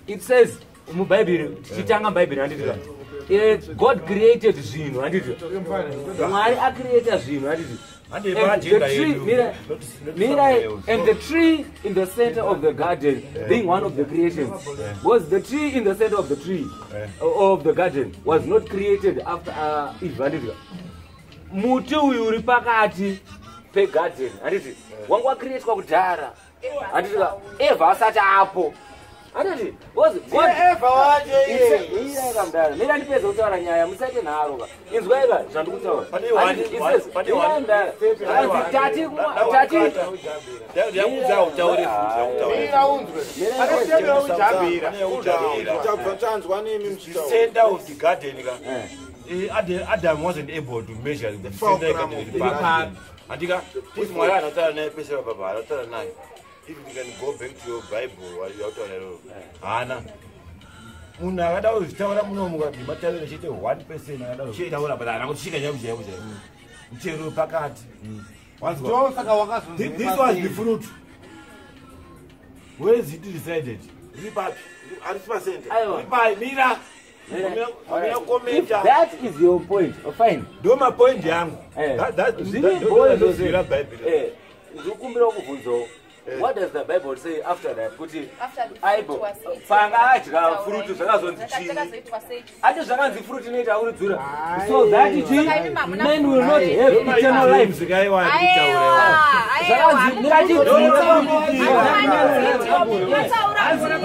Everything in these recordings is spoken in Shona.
It says mubhaibheri, tichitanga mubhaibheri, handiti? God created zvinhu, handiti? Mwari acreata zvinhu, handiti? Handi And pa-agenda the tree, yedu. mira, Not mira, somewhere else. and the tree in the center of the garden, being one of the creations, was the tree in the center of the tree of the garden was not created after Eve, handiti? Muti uyu uri pakati pegarden, handiti, wanga wacreatwa kudhara, handiti? Eva asati apo, handiti? Because God Eva wacho iye. Mira mudhara, mira ndipedza kutaura nyaya, musaite nharo ka. Inzwai ka zvandikutaura. Pane one- Handiti, it says, pane mira one- mudhara, hanzi tati tati Ndakuudza utaure futi, ndakutaura. Mira unzwe. Mira. Pane ujambira. Pane ujambira. Tabva tanzwa nemi muchitaura. Center of the garden ka. Adam wasn't able to measure the center fulcrum garden of the iri. Andika, kuti Mwari anotaura naye pese papa, anotaura naye. If you can go back to your Bible, yautaura iroro. Haana. Munhu akada kuzvitaura munomuka ndimatavere chete, one person akada kuzvitaura, but haana kusvika chaipo chaipo chaipo. Muchero pakati. Wanzwa? Ndo saka wakazonzi This was the fruit. Where is it decided? Iri papi? Harisi pacenter. Aiwa. Iri pai? Mira. Mira. Mira If commenta. that is your point, oh, fine. Ndo mapoint yangu. Zviri boys Ndozvira Bhaibheri. Ndikukumbira kubvunzawo, what does the Bible say after that, kuti After the aibo fruit was eaten, panga adya fruit, zvakazonzi chii? Chakazoitwa sei? Ati zvakanzi fruit inoita uridzura so that chi Saka imi hamuna men will not have eternal life. Zvikaiwa Aiwa, Zvakanzi mirachidzidza,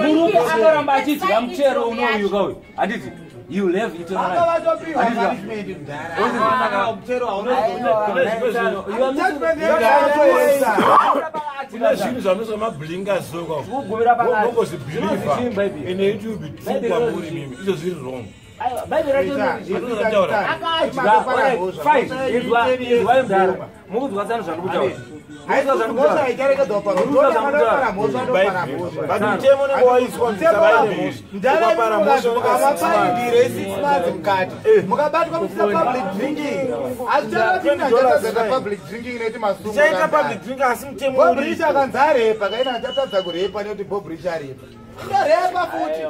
murume akaramba achidya muchero unouyuka uyu, handiti, you will have eternal life. Akavatopiwa punishment mudhara. Saka muchero haunozoona. You are missing Judgment yakazoisa. Kune zvinhu zvanoiswa mablinga soka. Kugumira pakati. Ungozvibhilivha Zvinonzi chii Bible? ende it will be true Bible kwamuri inonzi mimi. Izvo zviri wrong. Aiwa, Bible racho rinoti chii? Zvinotaura. Akadya, alright, fine. Inzwai mudhara, mukunzwa sani zvandikutaura? Mukunzwa Mhosva zvandikutaura? icharekedza kupara. Anopara mhosva, anopara mhosva. But mutemo unenge waiswa kuti musabaire mhosva. Ukapara mhosva unenge Mukamapaindiro e6 months mukati mukabatwa muchita public drinking, hazvichava kuti nachatadza public drinking nekuti masungo. Tichaita public drink, asi mutemo Bob Rich uripo. akanzi arepa kaina, achatadza kurepa nekuti Bob Rich arepa, ndorepa futi.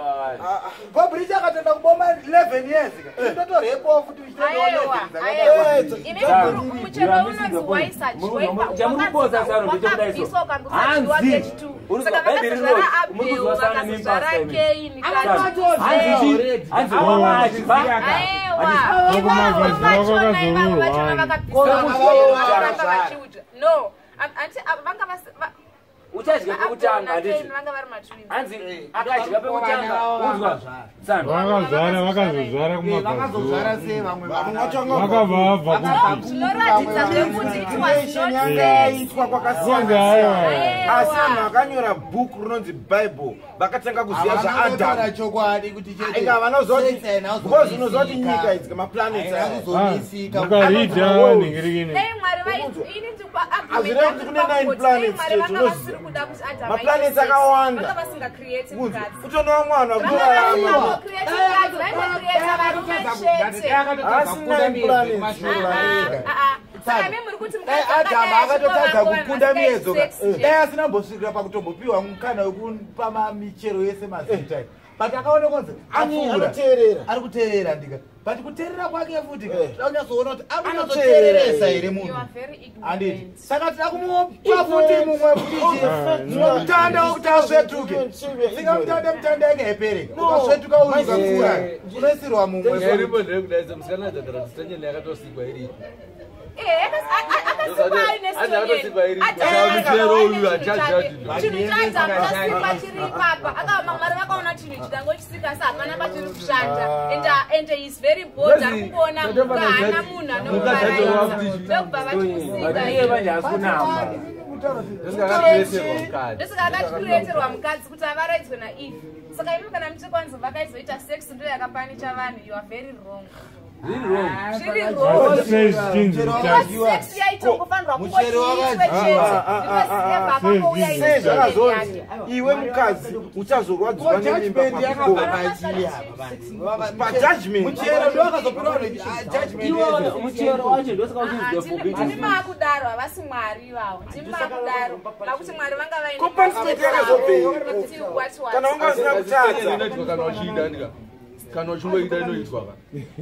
Bob Rich akatoenda kuboma 11 years ka, ndotorepawo futi. Aiwa, aiwa. Imi muchero unonzi waisadyiwa, Chamurikuposa saro ndechekudai so. wakabviswa ukangosadyiwa Hanzi, kechi2. Saka Bhaibheri vakazozvara rinoti, Abel, murikuzwa sana vakazozvara nemi, pastor. Kaini. Hanzi chii? Hanzi wakadya. Aiwa, ivavo vachona, ivavo vachona vakabviswa, vakaramba vachiudya. No, anti vanga Uchadya pekutanga, Abel handiti? naKaini vanga vari matwins. Hanzi akadya pekutanga, unzwa sano. Vakazvara, vakazozvara kumabvazuva. Vakazozvara sei vamwe Vamwe vana? vacho vanga Vakabva vabva kupi? Zvinoratidza zvekuti it was Creation not yanga sex. yaitwa kwakasiyana Kunge aiwa. siyana. Asi vanhu vakanyora bhuku rinonzi Bible vakatanga kuziva Havana kutaura zvaAdhamu. chokwadi kuti chete Inga vanoziva sex kuti haina because unoziva kuti kuzomisika. nyika idzi, maplanets Haina aya. kuzomisika. Mukaridha nhingiringini. Dai Mwari ini ndikwa Hazvirevi kuti kune nine planets Mwari chete, vanga unoziva. vasiri kuda kuti Adam Maplanets aite sex. akawanda. Vanga vasingacreate Unzwa, mukadzi. kutoona mwana Vanga kutorarama. vasingacreate mukadzi, vaingocreata varume chete. Asi nine planets. Ah, ah, ah. Saka imi muri kuti Dai mukadzi Adhamu akadai akatotadza achingova kukunda vanhu miedzo ka, vasingaiti sex dai chete. asina kumbosvikira pakutombopiwa mukana wekupa michero yese mazita, but akaona kunzi Ani apfuura. anoteerera. Ari kuteerera ndika, but kuteerera kwake futi Eh. toda kunyatsoona kuti ari Anoteerera, kunyatsoteereresa eh. here You munhu, are very ignorant. handiti? Saka tida kumupa futi mumwe futi mumwe mutanda wekuti asvetuke. Sika mutanda, mutanda yenge haipereka. Ukasvetuka uyu, ukapfuura, unoisirwa mumwe. Iripo ndeyekudai, musikana adzadhara stonyeni yakatosikwa iripo. Eh, akasikwa aine Hanzi akatosikwa iripo. stonyeni. Muchero uyu hachajaji. Chinhu chaAdhamu chasikwa chiri ipapa, akava Mwari vakaona chinhu ichi tangochisika, asi hapana pachiri kushanda, and he is very bored, ari kungoona mhuka, haana munhu anomuvaraidza, ndokubva But iye vachimusika. manje haasi kunamba. Ndosaka mukadzi. Ndosaka akachikureterwa mukadzi kuti avaraidzwe naEve. Saka imi kana muchikwanzi vakaizoita sex ndo yakapanicha vanhu, you are very wrong. Zviri wrong. Zviri wrong. Sei zvichinzi Because sex yaitongofanirwa kungoti iitwe chete. Because Eva akangouya Sei ine zvakazonzi yake. iwe mukadzi uchazorwadziwa nemimba Judgment yakabva pakukona. pachii apa vanhu. Pajudgment. Muchero ndowakazopiwa judgment. Iwe muchero wacho ndosaka uchinzi the forbidden Ndimi fruit. maakudaro, havasi Mwari ivavo. Ndimi maakudaro nakuti Mwari vanga vaine Ko punishment yakazobvei? Kuti what what. Kana wanga usina kutadza. Inoitwa kana uchiida ndika. Kana uchingoida inoitwa ka.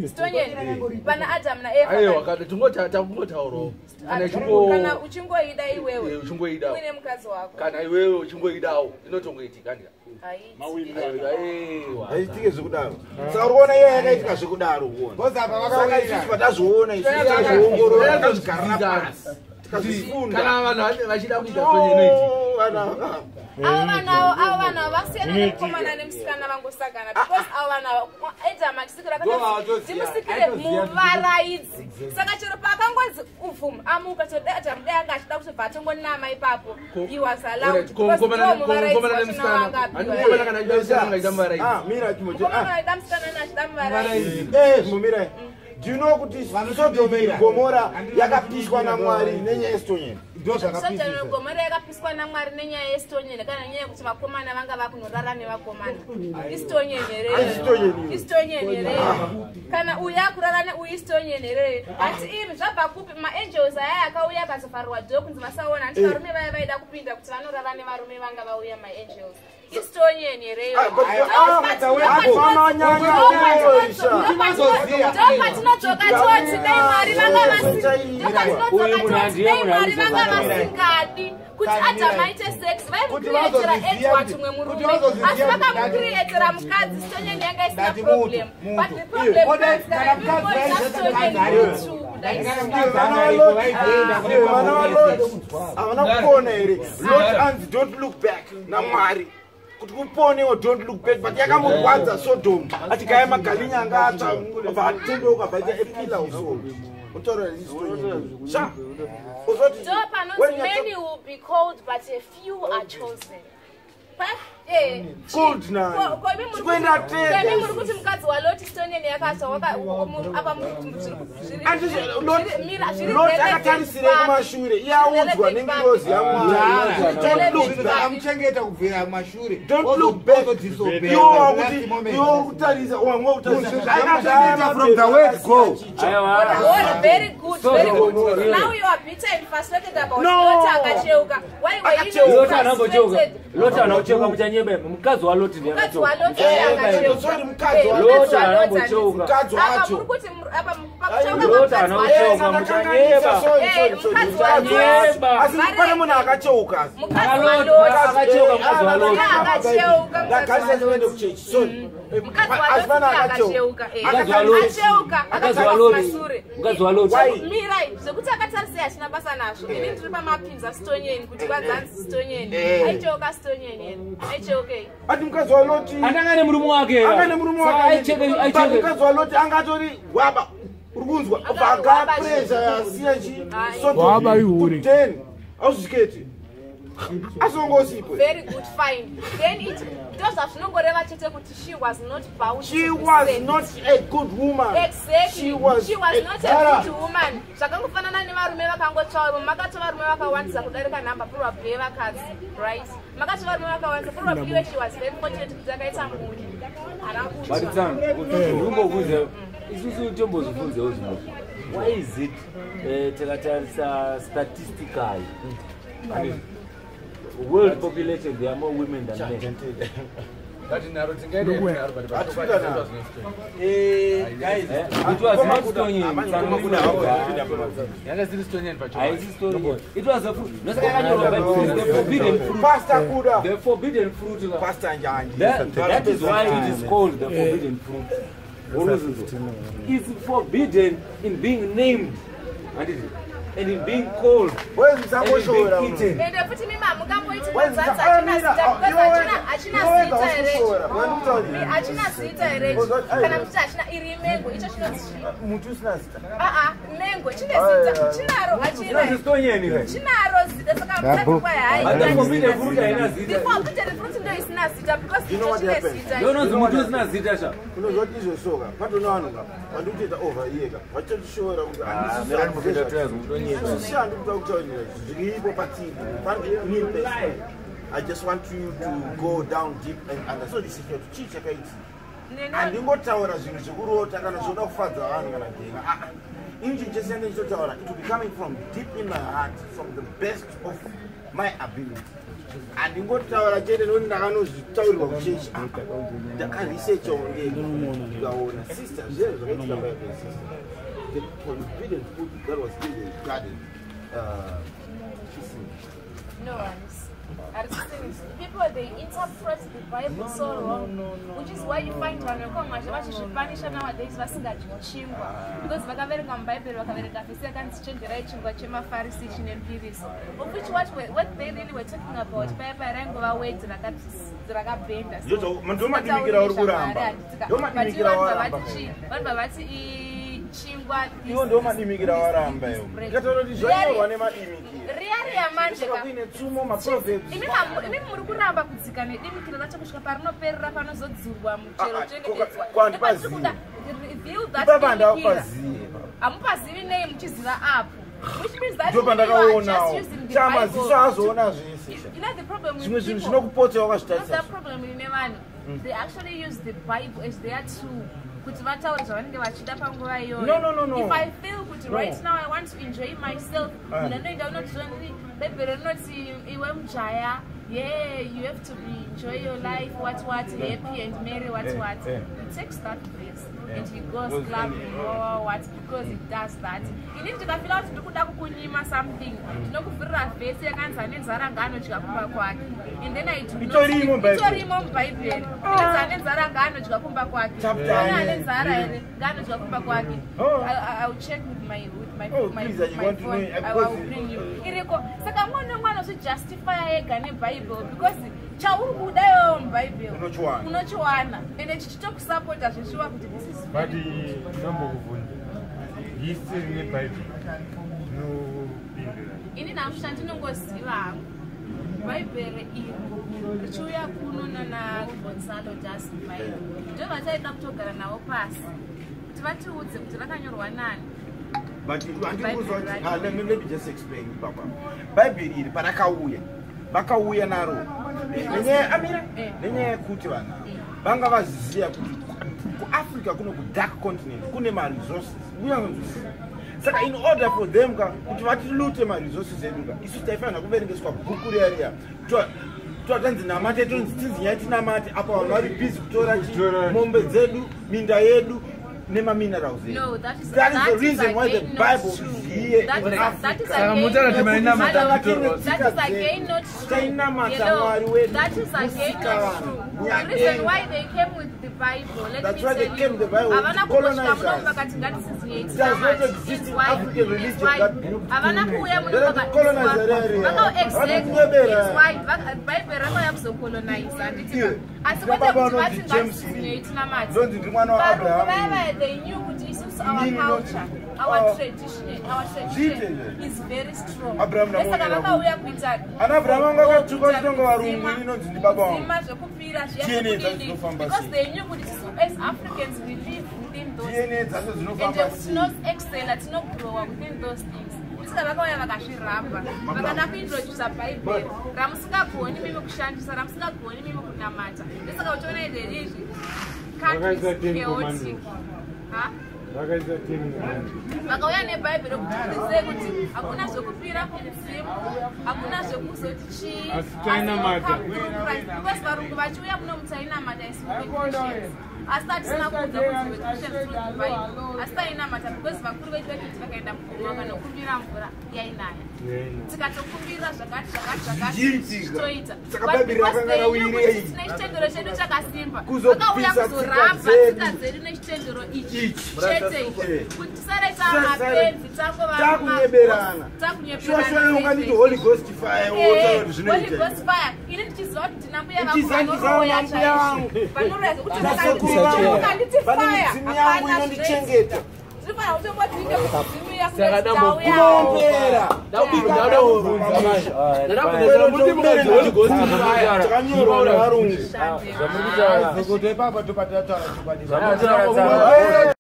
Stonyeni, pana Adam naEva. Aiwa kana tingotaurawo. Kana uchingo Kana uchingoida iwewe. Uchingoida. Uine mukadzi wako. Kana iwewe uchingoidawo inotongoitika ndika. Haiti. Aiwa. Haitike zvekudaro. Saka uri kuona iye yakaitika zvekudaro uona. Because apa Saka isusu vakawira. patazviona isusu tazviongorora takazvigarira pasi. Tikazvifunda. Kana vanhu vachida kuita stonyeni inoitika. No, vana. Avo vanhu avo, avo vanhu avo vasiyana nemukomana nemusikana vangosangana because avo vanhu avo Adam achisikira akati ndimusikire muvaraidzi. Saka chero paakangonzi uvhum amuka chero dai Adam dai anga achida kutobva atongonama ipapo, he was allowed Alright, because mukomana ndiwo muvaraidzi mukomana wacho nemusikana. wanga Handi apiwa. mukomana kana achida musikana angaita muvaraidzi. Ah, mira Timothy. Mukomana Ah. aida musikana achida muvaraidzi. Mumira. Do you know kuti Sodom and Gomora yakapiswa naMwari nenyaya yestonyeni? Ndo zvakapisisa. Sodom neGomora yakapiswa naMwari nenyaya yestonyeni kana nenyaya yekuti vakomana vanga vakunorara nevakomana. Istonyeni here? Istonyeni. Istonyeni here? Kana uyu akurara neuyu istonyeni here? Hati imi zvabva kupi maangels aya akauya akazovharirwa dhoo kunzi vasaona hanti varume vaya vaida kupinda kuti vanorara nevarume vanga vauya maangels. Istonyeni here? Ah, but- ah, Ndopatinodzoka toti dai Mwari vanga dai Mwari vanga vasingadi kuti Adamu aite sex, vaimucreatera Edward umwe murume, asi vakamucreatera mukadzi. Stonyeni yanga isina Ndati mutu, problem, mutu. but the problem Kodai, comes kana kana mukadzi vaishandisa mukadzi mutsvuku. Vana vaLot, vana vaLot havana kupona here? Lot anzi don't look back naMwari kuti kuponewo don't look back, but yakamurwadza Sodom achigaya magalinya anga atsva abva atendeuka abva aita epila uso utaura sha uzoti Ndo panonzi many will be called but a few are chosen. Cold nayo. Tikuenda tega. Imi muri kuti mukadzi waLoti stonyeni yakatsva apa muri kuti zviri Lot relevant akatarisire papi? kumashure iye audzwa nengirozi yaMwari don't look back. Akamuchengeta kubvira kumashure. Don't look back. Iwo wakuti iwo kutarisa wamwe kutarisa Akamuchengeta from the word go. Aiwa. Oh, very good, So, very so, good. yeah. Now you are bitter and frustrated about No. Lot akacheuka. Why were you Akacheuka. Lot not haana kumbocheuka. frustrated? Lot haana kucheuka muchanyebe. Mukadzi waLoti ndiye Mukadzi akacheuka. waLoti ndiye akacheuka. Sorry, mukadzi Eh, wa- mukadzi Lot haana waLoti kumbocheuka. Mukadzi Apa wacho. muri kuti apa pakucheuka Lot kwamukadzi haana waLoti. kucheuka muchanyeba. Eh, mukadzi waLoti. Asi pane munhu akacheuka. Mukadzi Lot waLoti. akacheuka mukadzi waLoti. Ndiye akacheuka mukadzi Ndagarisa waLoti. tiende kuchechi. Sorry. Mukadzi Asi waLoti pane ndiye akacheuka. akacheuka. Eh, Mukadzi waLoti. Acheuka. Mukadzi Akatarisa waLoti. kumasure. Mukadzi waLoti. Why? Mirai, zvekuti akatarisei hachina basa nazvo. Ini ndiri pamapinza stonyeni kuti kwanzanzi stonyeni. Eh. Aicheuka stonyeni here? Aicheukei? Ati mukadzi waLoti Andanga nemurume wake. anga nemurume Saka wake. aicheke But aicheke. mukadzi waLoti anga atori gwaba. Uri kunzwa Anga ari gwaba vakapresa yasiya chi Hai. Gwaba ihure. Ten. Ausviketi. Asongosipwe. Very good, fine. Then it ndozvazvinongoreva chete kuti she was not bound She to be was saved. not a good woman. Exactly. She was, She was not a good woman. Zvakangofanana nevarume vakangotsvawo, makatsva varume vakawandisa kudarika nhamba probably yevakadzi, right? Makatsva varume vakawandisa probably iwe she was very fortunate kuti akaita mhuri. Haana kutsva. But Sam, ndikumbobvunze isusu tombozvibvunzewo zvimwe. Why is it tikatarisa statistically world population there are more women than men. But naro tingaita naro but Hatikuda naro. Eh, It was not stonyeni. Yanga siri stonyeni pacho. Haisi stonyeni. It was a fruit. Ndosaka yakanyorwa Bible, the forbidden fruit. Pastor Kuda. The forbidden fruit. Pastor Njanji. That is why it is called the forbidden fruit. It's forbidden in being named. Handiti? and in being cold Boys, and in musangoshora being uno. eaten. Ende futi mimi hamungamboiti Boys, mudzadzi hachina zita because hachina zita here. Hachina zita here. Kana muchiti hachina iri mengo icho chinonzi chii? Muti usina zita. Aa, mengo chine zita. Chinaro hachina. Inonzi stonyeni kai. Chinaro zita saka musati kwai hai. But the forbidden fruit haina The zita. forbidden fruit ndo isina zita because You know icho what chine happens? zita. Ndononzi muti usina zita sha. Unozwa kuti izvosoka patona vanhu ka vandikutoita over iye ka vachitotishora kuti handisishandi kuda kutaurira zviripo patiri me personally I just want you to go down deep and understand this is chii chakaitika. Handingotaura zvinhu zvekurota kana zvoda kufadza vanhu kana ndenga. Ah, ini chinhu chese chandichitotaura, it will be coming from deep in my heart, from the best of my ability. Handingotaura chete nokuti ndakanozvitaurirwa kuchechi. Ndakaresearchawo ndega ndikaona, sister, zviya zvakaitika bible, sister, the forbidden fruit that was in the garden, No one's. People, they interpret the Bible so wrong, which is why you find vanhu vekwamwazha vachizvipanisha nowadays vasingadyi chingwa, because vakaverenga mubhaibheri, vakaverenga vhesi yakanzi chenjerai chingwa chemafarisi chine mbiriso, of which what they really were talking about paya paya raingova word rakabhenda. Ndomadimikira uri kuramba. Ndomadimikira waramba. Vanhu vavati chingwa Iwo ndomadimikira waramba iwo. Ndikataura kuti zvanyorwa nemadimikira. Riya riya manje Saka ka kuine tsumo, maproverbs. Imi muri kuramba kudzika nedimikira racho kusvika parinoperera panozodzurwa muchero Ah, ah, chengetedzwa. kwandipazivi. Reveal that Ipapa dimikira. handakupazive. Hamupazivi nei muchiziva apo, which means that you are just Ndopandakaonawo using the chamaziso Bible. azoona zvese. You know the problem with Zvimwe zvinhu people? zvinokupotsa That's wakazvitarisa. the problem ine vanhu. They actually use the Bible as their tool kuti vataure zvavanenge vachida panguva iyoyo. No, no, no, no. If I feel kuti No. right now I want to enjoy myself, Ah. munhu anoenda unoti bhaibheri rinoti iwe mujaya, yeah, you have to be enjoy your life, what what, happy and merry, what what. He takes that verse and he goes Goes clubbing and- or what, because it does that. Inini ndikafila kuti ndikuda kukunyima something, ndinokuvhurira vhesi yakanzi ane nzara ngaanodya kumba kwake, and then I do not- Itorimo muBhaibheri. Itorimo mubhaibheri. Inonzi ane nzara ngaanodya kumba kwake. Chapter Ana ane nine. nzara here ngaanodya kumba kwake. Oh. I will check with my Oh, my, please, I my want to phone. know, I because will bring you. Iriko. Saka mwana mwana uzvijustifya ega nebhaibheri because chauri kuda iwewo mubhaibheri Unochiwana. unochiwana, ende chichitokusapota zveshuwa kuti this is But ndambokubvunza, history nebhaibheri zvinopindirana? Ini namusha ndinongoziva hangu bhaibheri iri richiuya kuno nana Gonzalo Das Bible, ndo vataida kutogara navo pasi kuti vatiudze kuti rakanyorwa nani. But handikuzwa kuti, ah, let me just explain ipapa. Bhaibheri iri parakauya, vakauya naro nenyaya, amira, nenyaya yekuti vanhu vanga vaziziva kuti kuAfrica kuno, kudark continent, kune maresources. Uyanzwisisa? Saka in order for them ka kuti vatilute maresources edu ka, isu taifanira kuverengeswa bhuku riya riya, twatanzi namate, tonzi tinzi nyaya tinamate apa vanhu vari busy kutora Kutora- mombe dzedu, minda yedu nemaminerals edu. No, that is That is the reason why the again not Bible true. is here That in is, that is Africa. Saka again mutaura kuti not- mainamata Hello. kutorwa. That is again not true. Tainamata Hello. Mwari wedu, That is again Musika not true. vanhu, The reason Nyadenga. why they came with the Bible, let That's me why they tell came you. the Bible Havana to kungosvika colonize muno us. vakati ngatisiziye Does not tinamate. exist Is in why- African is religion why- that Havana kuuya muno They don't colonize the area. exactly. Vanonyebera. It's why Bible rakauya kuzocolonize, handiti? Iwe, Asi baba kwete kuti vanonzi vati James ngatisiziye Lee. tinamate. Ndonzi ndiri mwana Varungu waAbraham. vaya they knew kuti isusu our Inini culture, nonzi- our Oh. tradition, our Zviite tradition izvi. is very strong. Abraham Ndosaka ndamuonera vakauya kuita Ana Abraham anga akatuka kuita kutonga varungu, kudzima- ini nonzi ndibaba vangu. kudzima zvekupira zviya DNA dzacho zvekudini, dzinofamba because sei? they knew kuti isusu as Africans we live within those DNA dzacho and dzinofamba sei? tinoexcela, tinogrowa within those things. Saka vakauya vakazviramba, vakada kuintrodusa bhaibheri ramusingagoni mimi kushandisa, ramusingagoni mimi kunamata. Ndosaka uchiona izvezvizvi country is Vakaisa Ten chaotic. Commandments. Ha? Vakaisa Ten Commandments. Vakauya nebhaibheri rokutidzidzisei kuti hakuna zvekupira kumudzimu, hakuna zvekuzoti chii. Asi tainamata. Asi you come through Christ. Because varungu vachiuya muno mutainamata isu Christians, asi tatisina kuudza kuti we Christians through the Bible, asi tainamata because vakuru vedu vaitoti vakaenda mugomo vakanokumbira mvura yainaya, tikatokumbira zvakati zvakati zvakati, Zvichiitika. toita. Saka But Bhaibheri because rakanga they knew rawirei? kuti tine chitendero chedu chakasimba, Kuzobvisa vakauya tsika kuzoramba dzedu. tsika dzedu nechitendero ichi Ichi. chedu. chete kuti tisare tamapenzi tangova Takunyeberana. takunyeberana Shwashwa unganditi Holy Ghost fire wotaura kuti Holy zvinoita. Ghost fire ini ndichiziva kuti ndina mbuya vangu Ndichiziva ndina vanoroya mbuya chaizvo vangu. vanoroya zvekuti Nasekuru vangu. ukanditi Vane fire midzimu yangu hapana inondichengeta. tinofanira kutomboti inde kumidzimu Saka dambo- Kunombera. Ndauda kubvunza manje. Ndada kubvunza kuti mukadzi Holy Ghost fire. Takanyorwa nevarungu. Zvamuri kutaura. Zokoto ipapa topatataura chokwadi. Zvamuri kutaura.